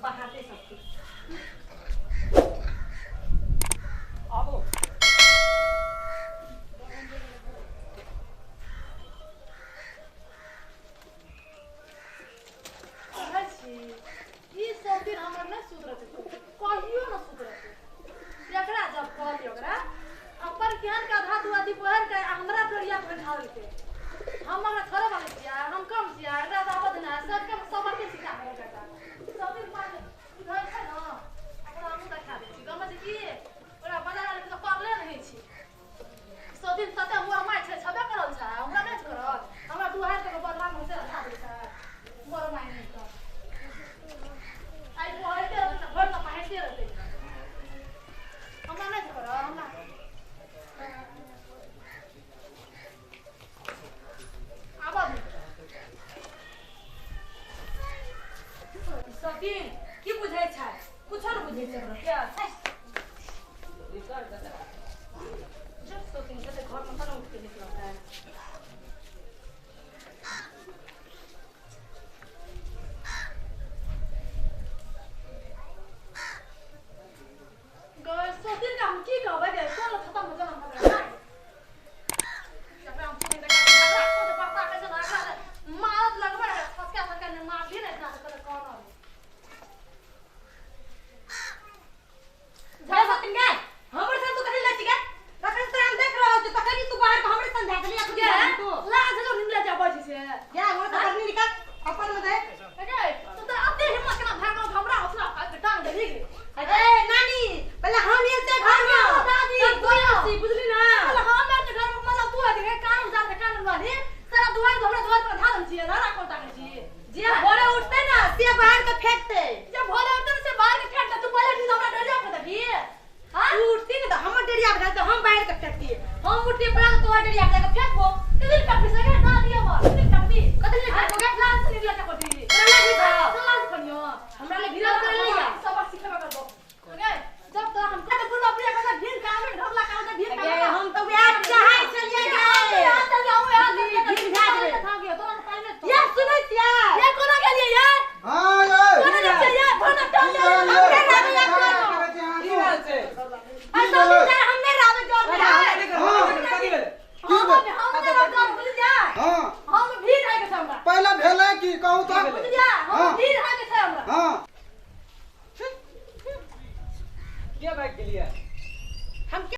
पहाड़ते सब आबो कहै छी ई सब दिन हमरा नहि सुधरत, कहियो न सुधरत। एकरा जब कहलियै ओकरा अपन केहन के आधा दू आदि पहर के हमरा डोरिया बैठा देतै। हम ओकरा थोड़े वाले छियै, हम कम छियै, एकरा तऽ आबत ना सबके सबके सिखा देबै बेटा। सब दिन मार घर छै न ओकरा हमहूँ देखा दै छी। गाँवमे छै की ओकरा बाजार आर तऽ पढ़ले नहि छी। सब दिन तते मोर मारि छै, छबे करल छै, हमरा नहि करल। हमरा दुहार के बदलामे से धा दै छै मोर मारि नहि तऽ आइ पढ़ते रहतै भरि तऽ पढ़ते रहतै। हमरा नहि करल हमरा आबऽ दे। सब दिन की बुझै छै? कुछो न बुझै छै हमरा क्या छै। जब सोचिन कते घर में तने उठ के निकलता है। गए सोचिन के हम की कहबै गे, कोन खतम हो जाना हमरा नहीं। जकरा हम सुनि देखा एकरा कोन पड़ता कैसे ना एकरा मारत लगबै है फसका फसका ने मार भी नहीं ना करे कौन हो। जा सतिन गे हमर संग तू कथि लची गे? तखन तोरा हम देख रहल छी तखन तू बाहर के हमरे संग धै देली। गे लाज जो निकले जा बजी से गे हमर त करनी निकल अपन में दे। गे तू त अते हिम्मत केना भागल हमरा उसना टांग देली गे। अरे नानी पहले हम एलते घर में दादी तब बुझली ना। पहले हम एलते घर में मतलब तू आदि कान जा के कान वाली सारा दुआर हमरा दुआर पर धारल छी ना राखो ताके छी। जे भोरे उठते ना से बाहर के फेंकते, जे भोरे उठते से बाहर के फेंकते। तू पहले दिन हमरा डरिया के देखी। हां तू उठती ना त हमर डरिया के त हम बाहर के फेंकती। हम उठती पड़ा तोर डरिया के फेंकबो। कदिल काटबी सके दादी हमर कदिल काटबी कदिल काटबो गे लाज से निकला के कोटी तोरा लाज नहीं था? तो लाज कनियो हमरा ले भिड़ा कर ले या सबक सिखेबा करबो गे। जब तो हम त पूर्वा प्रिया का भीड़ काम में ढोला काम में भीड़ गे हम तो वएह चाहै छलियै गे। यहाँ चल जाऊ यहाँ भीड़ भए गेलै। था गयो तोरा पानी में ये सुनै छियै ये कोना गेलियै यार? हां यै कोना गेलियै यार? कोना टोल की भेल यै? हमरे रावे या की भेल छै? आ सब दिन हम नहि रावे जोर में। की भेल? हम नहि रावे बुझ जा। हां हम भीड़ आइ के छै हमरा। पहले भेलै की कहू त? बुझ जा हम भीड़ आइ के छै हमरा। हां के भाग गेलियै?